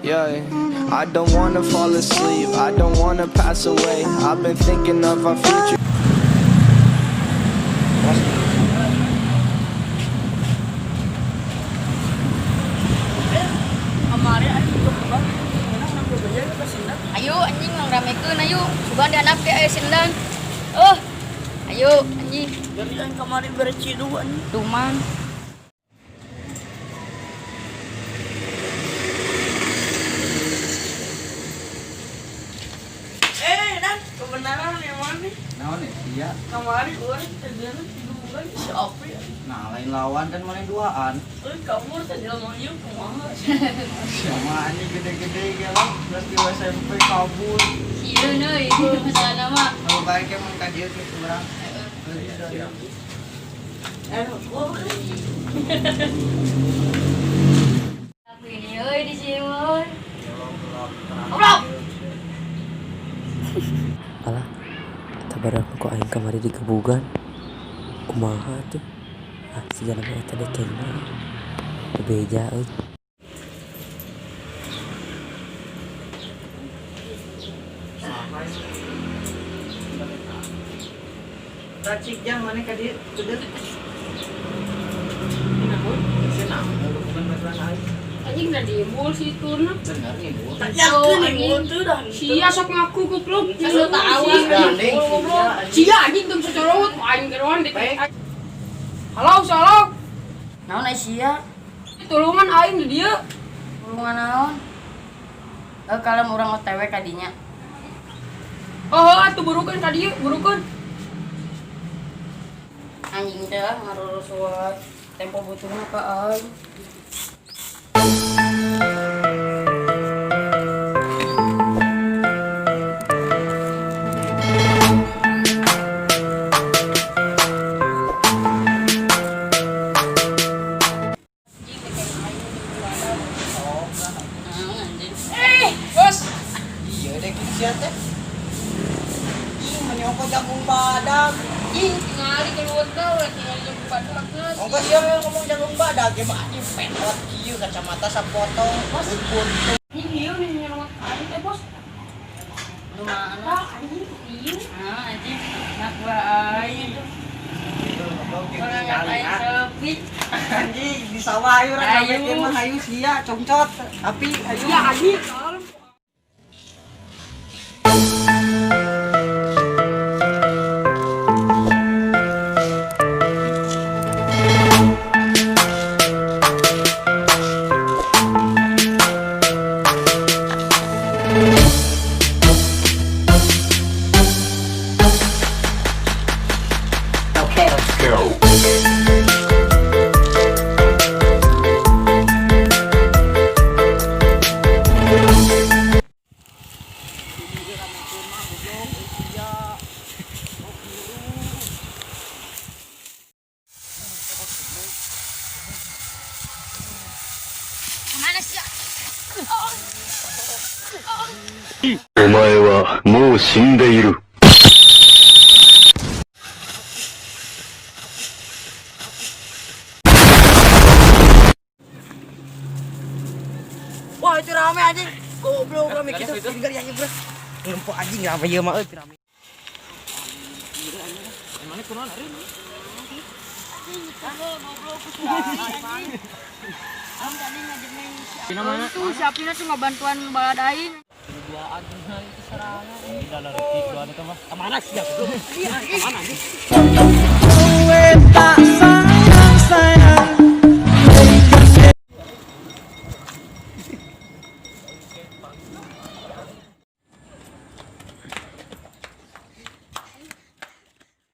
Yeah, I don't wanna fall asleep. I don't wanna pass away. I've been thinking of our future. Kamari anjing goblok. Menang nang bebeja ka sindang. Ayo anjing nang ramekeun ayo. Sugan dihandap ge aya sindang. Oh. Ayo anjing. Jadi aing kamari bere cidu anjing. Duman. Eh, dan kebenaran yang mana? Naon ya sia? Kamari urang tadi tiduran si Api. Nah, lain lawan kan main duaan. Euy kabur tadi lamun ieu kumaha? Sama anjing gede-gede gelo, terus di SMP kabur. Sieun euy masalahna mah. Kalau baik emang ka dieu geus urang. Iya. Eh, oh. Aku ini euy di sini euy. Goblok. Alah, eta barudak ku aing kamari digebugan. Kumaha tuh? Ah, sigana mah eta deh kengna. Bebeja euy. Racik jang mana ka dieu? Gede. Senang, bukan baturan aing. Anjing udah diimbul sih turna. Bener nih, Bu. Tak yakin nih tuh dah. Sia sok ngaku goblok. Sia tahu. Gandeng Goblok. sia. Sia anjing teu bisa corot aing geroan di. Halo, halo. Naon ai sia? Tulungan aing di dieu. Tulungan naon? Eh kalem urang OTW ka dinya. Oh, atuh burukeun ka dieu, burukeun. Anjing teh lah ngarurus wae. Tempo butuhna ka aing. Eh, bos. Iya deh kieu sia teh. Ih, menyokot jagung badak. Ih, tingali keluar tau, tingali jagung badak. Ongkos sia ngomong jagung badak ge mah anjing petot kieu kacamata sapotong. Bun. Anjing ieu nih nyelongot aing teh, bos. Nu mana? Ah, anjing ieu. Ah, anjing. Nak gua aing. Orang aing sepi. Anjing di sawah ayo urang Ayo. sampe mah hayu sia congcot. Tapi hayu. Ya anjing, kalem. Kemana sih? お前はもう死んでいる。 Wah, itu rame anjing. Goblok rame gitu. Tinggal yang bro. Ngempo anjing rame ieu mah euy rame. Itu siapina tuh ngabantuan balad aing. Eta